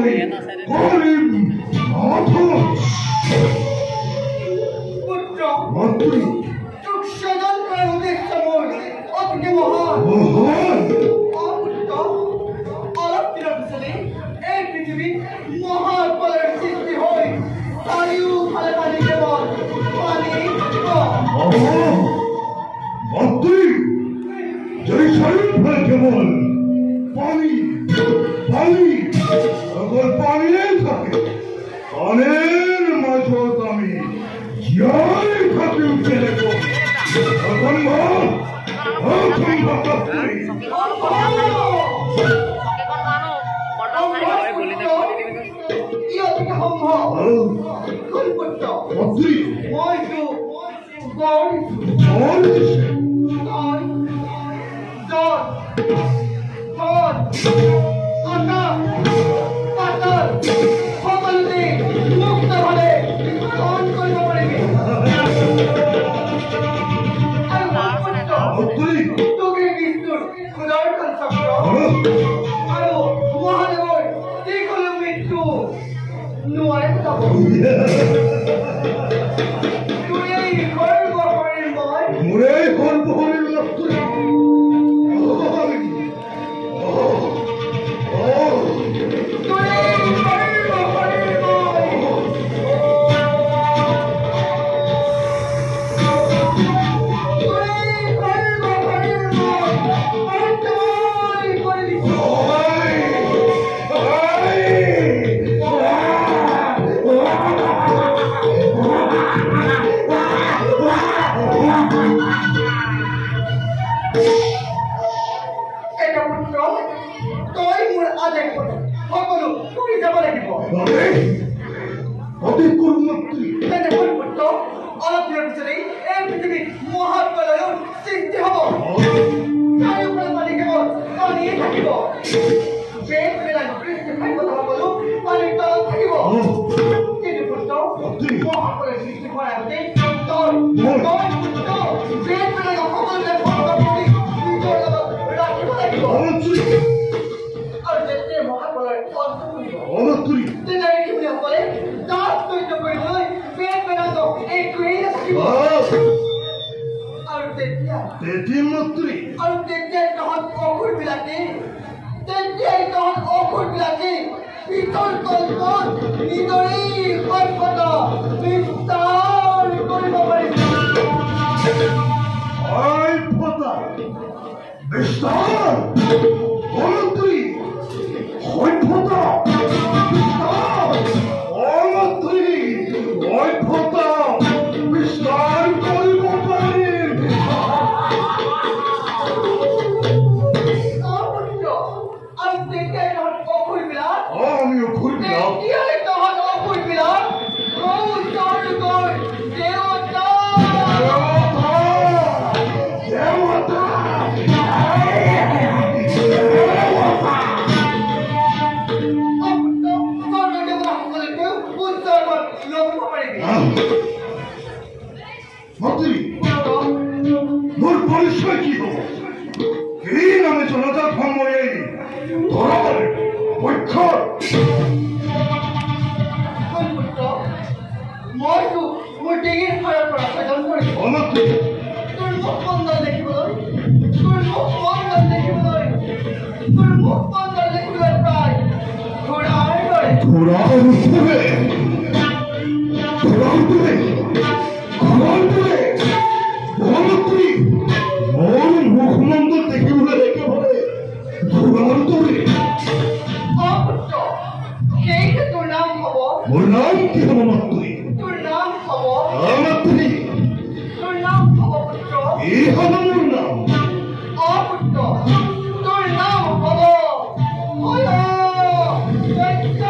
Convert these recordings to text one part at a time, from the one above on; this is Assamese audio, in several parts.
মই কৰিম পুত্ৰ তোক স্বজন কৰাৰ উদ্দেশ্য মোৰ অতিকে মহান। পুত্ৰ, অলপ দিনৰ পিছতে এই পৃথিৱীত মহাপ্ৰলয়ৰ সৃষ্টি হৈ চাৰিওফালে পানী, কেৱল পানী থাকিব। মাতৃ, যদি চাৰিওফালে কেৱল পানী পানী, অকল পানীয়েই থাকে, পানীৰ মাজত আমি জীয়াই থাকিম কেনেকৈ? অসম্ভৱ, অসম্ভৱ। ই অতিকে সম্ভৱ। শুন পুত্ৰ, মাতৃ, মই তোক বৰ দিছো। বৰ দিছে? তই জল, থল, আকাশ, পাতাল সকলোতে মুক্তভাৱে বিচৰণ কৰিব পাৰিবি। আৰু পুত্ৰ, মাতৃ, তোক এই বিষ্ণুৰ সুদৰ্শন চক্ৰ আৰু মহাদেৱৰ দীঘল মৃত্যু নোৱাৰে যাব। তোৰেই সৰ্বশৰীৰ মই, মোৰে সৰ্বশৰীৰ মাতৃ। তোৰেই সৰ্বশৰীৰ মই, তোৰেই সৰ্বশৰীৰ মই অন্তময় কৰি দিছো। এটা পুত্ৰ, তই মোৰ আদেশ মতে সকলো কৰি যাব লাগিব। অতি মাতৃ। তেন্তে শুন পুত্ৰ, অলপ দিনৰ পিছতেই এই পৃথিৱীত মহাপ্ৰলয়ৰ সৃষ্টি হ'ব। চাৰিওফালে পানী, কেৱল পানীয়ে থাকিব। বেদ বেদান্ত কৃষ্টি সভ্যতা সকলো পানীৰ তলত থাকিব। কিন্তু পুত্ৰ, মহাপ্ৰলয়ৰ সৃষ্টি হোৱাৰ আগতে তই তই পুত্ৰ বেদ বেদান্ত সকলোকে ভংগ কৰি নিজৰ লগত ৰাখিব লাগিব। আৰু যেতিয়া মহাপ্ৰলয়ৰ অন্ত পৰিব, তেতিয়া ঋষিমুনিসকলে দাস সহ্য কৰিবলৈ বেদ বেদান্ত একোৱেই নাথাকিব। আৰু তেতিয়া তেতিয়া মাতৃ, আৰু তেতিয়াই তহঁত অসুৰবিলাকে, তেতিয়াই তহঁত অসুৰবিলাকে পিছৰ কল্পত নিজৰেই সভ্যতা বিস্তাৰ কৰিব পাৰিবি। সভ্যতা বিস্তাৰ, অমন্ত্ৰী, সভ্যতা বিস্তাৰ, অমন্ত্ৰী, সভ্যতা বিস্তাৰ কৰিব পাৰিম। অ পুত্ৰ, আৰু তেতিয়াই তহঁত অসুৰবিলাক, আমি অসুৰবিলাক, তেতিয়াই তহঁত অসুৰবিলাক স্বৰ্গৰ দেৱতা, দেৱতা, দেৱতা। অ পুত্ৰ, স্বৰ্গৰ দেৱতাসকলকো উচ্চৰ্গত লভিব পাৰিবি। মাতৃ, পুত্ৰ, মোৰ পৰিচয় কি হ'ব? কি নামে জনাজাত হ'ম মই এই ধৰাৰ পক্ষৰ? শুন পুত্ৰ, মই তোক মোৰ ডিঙিৰ হাৰৰ পৰা ছজন কৰিছো। অমাতৃ, তোৰ মুখমণ্ডল দেখিবলৈ, তোৰ মুখমণ্ডল দেখিবলৈ, তোৰ মুখমণ্ডল দেখিবলৈ প্ৰায় ঘোঁৰাৰ দৰে। ঘোঁৰাৰ দৰে, ঘোঁৰাৰ দৰে, ঘোঁৰাৰ দৰে। অমাতৃ, মোৰ মুখমণ্ডল দেখিবলৈ একেবাৰে ঘোঁৰাৰ দৰে? অ পুত্ৰ, সেইহে তোৰ নাম হ'ব। মোৰ নাম কি হ'ব মাতৃ? তোৰ নাম হ'ব, অমাতৃ, তোৰ নাম হ'ব পুত্ৰ, কি হ'ব মোৰ নাম? অ পুত্ৰ, তোৰ নাম হ'ব হয় দৈত্য।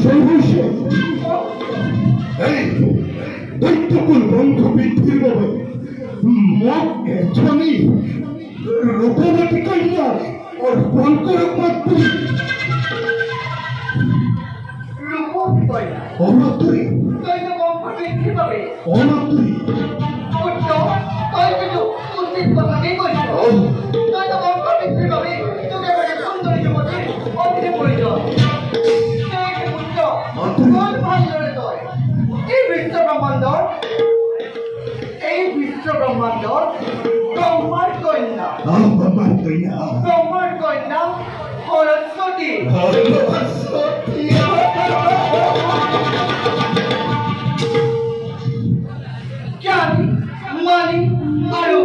প্ৰয়োজন হৈছে। এই দৈত্যকুল বংশ বৃদ্ধিৰ বাবে মোক এজনী ৰূপৱতী কন্যা অৰ্পণ কৰক মাতৃ। ৰূপৱতী কন্যা? অ মাতৃ। দৈত্য বংশ বৃদ্ধিৰ বাবে? অ মাতৃ। পুত্ৰ, তই কিন্তু উচিত কথাকেই কৈছ। দৈত্য বংশ বৃদ্ধিৰ বাবে তোক এগৰাকী সুন্দৰী যুৱতীৰ অতি প্ৰয়োজন। দেখ পুত্ৰ, কোন ভালদৰে তই এই বিশ্ব ব্ৰহ্মাণ্ডৰ, এই বিশ্ব ব্ৰহ্মাণ্ডৰ ব্ৰহ্মাৰ কন্যা, ব্ৰহ্মাৰ কন্যা, ব্ৰহ্মাৰ কন্যা সৰস্বতী, সৰস্বতী জ্ঞানী, মানী আৰু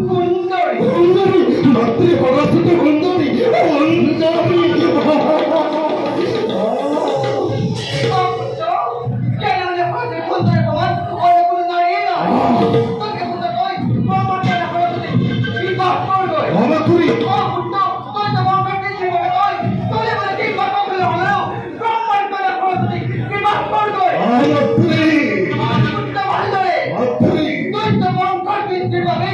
সুন্দৰী। সুন্দৰী মাতৃ, সৰস্বতী সুন্দৰী, সুন্দৰী। পুত্ৰ, তেনেহ'লে সৰস্বতী সুন্দৰী সমান অন্য কোনো নাৰীয়ে নাই। তই পুত্ৰ, তই ব্ৰহ্মাৰ কন্যা সৰস্বতী বিবাহ কৰগৈ। অ মাতৃ। অ পুত্ৰ, তই তো বংশ বৃদ্ধিৰ বাবে তই তলে বলে কিংবা কৌশলে হ'লেও ব্ৰহ্মাৰ কন্যা সৰস্বতীক বিবাহ কৰগৈ। অ মাতৃ। পুত্ৰ, ভালদৰে মাতৃ, দৈত্য বংশ বৃদ্ধিৰ বাবে